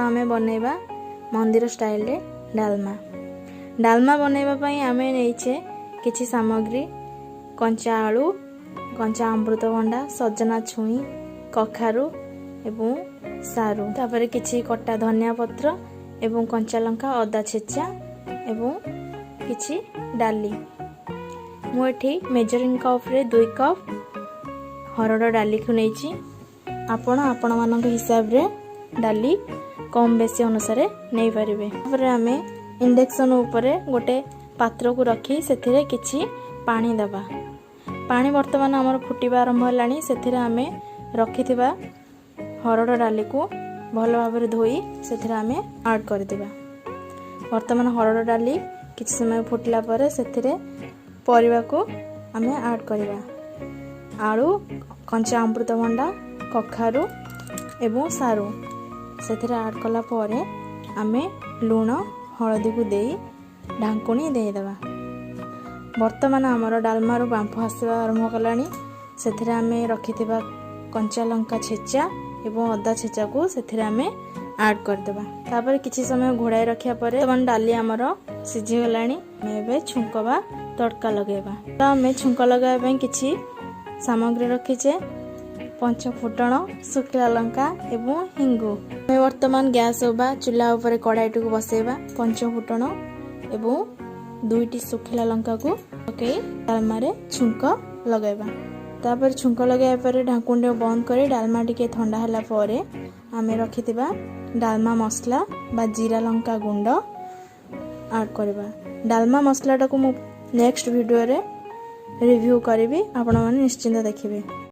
ଆମେ ବନେଇବା ମନ୍ଦିର ଷ୍ଟାଇଲରେ ଡାଲମା। ଡାଲମା ବନେଇବା ପାଇଁ ଆମେ ନେଇଛେ କିଛି ସାମଗ୍ରୀ: କଞ୍ଚା ଆଳୁ, କଞ୍ଚା ଅମୃତଭଣ୍ଡା, ସଜନା ଛୁଇଁ, କଖାରୁ ଏବଂ ସାରୁ। ତାପରେ କିଛି କଟା ଧନିଆ ପତ୍ର ଏବଂ କଞ୍ଚା ଲଙ୍କା, ଅଦା ଛେଚା ଏବଂ କିଛି ଡାଲି। ମୁଁ ଏଠି ମେଜରିଂ କପ୍ରେ 2 କପ୍ ହରଡ଼ ଡାଲିକୁ ନେଇଛି। ଆପଣ ଆପଣମାନଙ୍କ ହିସାବରେ ଡାଲି କମ୍ ବେଶୀ ଅନୁସାରେ ନେଇପାରିବେ। ତାପରେ ଆମେ ଇଣ୍ଡକ୍ସନ୍ ଉପରେ ଗୋଟେ ପାତ୍ରକୁ ରଖି ସେଥିରେ କିଛି ପାଣି ଦେବା। ପାଣି ବର୍ତ୍ତମାନ ଆମର ଫୁଟିବା ଆରମ୍ଭ ହେଲାଣି। ସେଥିରେ ଆମେ ରଖିଥିବା ହରଡ଼ ଡାଲିକୁ ଭଲ ଭାବରେ ଧୋଇ ସେଥିରେ ଆମେ ଆଡ଼୍ କରିଦେବା। ବର୍ତ୍ତମାନ ହରଡ଼ ଡାଲି କିଛି ସମୟ ଫୁଟିଲା ପରେ ସେଥିରେ ପରିବାକୁ ଆମେ ଆଡ଼୍ କରିବା। ଆଳୁ, କଞ୍ଚା ଅମୃତଭଣ୍ଡା, କଖାରୁ ଏବଂ ସାରୁ ସେଥିରେ ଆଡ଼୍ କଲା ପରେ ଆମେ ଲୁଣ, ହଳଦୀକୁ ଦେଇ ଢାଙ୍କୁଣୀ ଦେଇଦେବା। ବର୍ତ୍ତମାନ ଆମର ଡାଲମାରୁ ବାମ୍ଫ ଆସିବା ଆରମ୍ଭ କଲାଣି। ସେଥିରେ ଆମେ ରଖିଥିବା କଞ୍ଚା ଲଙ୍କା ଛେଚା ଏବଂ ଅଦା ଛେଚାକୁ ସେଥିରେ ଆମେ ଆଡ଼୍ କରିଦେବା। ତାପରେ କିଛି ସମୟ ଘୋଡ଼ାଇ ରଖିବା ପରେ ବର୍ତ୍ତମାନ ଡାଲି ଆମର ସିଝିଗଲାଣି। ଆମେ ଏବେ ଛୁଙ୍କ ବା ତଡ଼କା ଲଗାଇବା। ତ ଆମେ ଛୁଙ୍କ ଲଗାଇବା ପାଇଁ କିଛି ସାମଗ୍ରୀ ରଖିଛେ: ପଞ୍ଚ ଫୁଟଣ, ଶୁଖିଲା ଲଙ୍କା ଏବଂ ହିଙ୍ଗୁ। ଆମେ ବର୍ତ୍ତମାନ ଗ୍ୟାସ୍ ବା ଚୁଲା ଉପରେ କଡ଼ାଇଟିକୁ ବସେଇବା। ପଞ୍ଚ ଫୁଟଣ ଏବଂ ଦୁଇଟି ଶୁଖିଲା ଲଙ୍କାକୁ ପକାଇ ଡାଲମାରେ ଛୁଙ୍କ ଲଗାଇବା। ତାପରେ ଛୁଙ୍କ ଲଗାଇବା ପରେ ଢାଙ୍କୁଣୀଟିକୁ ବନ୍ଦ କରି ଡାଲମା ଟିକେ ଥଣ୍ଡା ହେଲା ପରେ ଆମେ ରଖିଥିବା ଡାଲମା ମସଲା ବା ଜିରା ଲଙ୍କା ଗୁଣ୍ଡ ଆଡ଼୍ କରିବା। ଡାଲମା ମସଲାଟାକୁ ମୁଁ ନେକ୍ସଟ ଭିଡ଼ିଓରେ ରିଭ୍ୟୁ କରିବି, ଆପଣମାନେ ନିଶ୍ଚିନ୍ତ ଦେଖିବେ।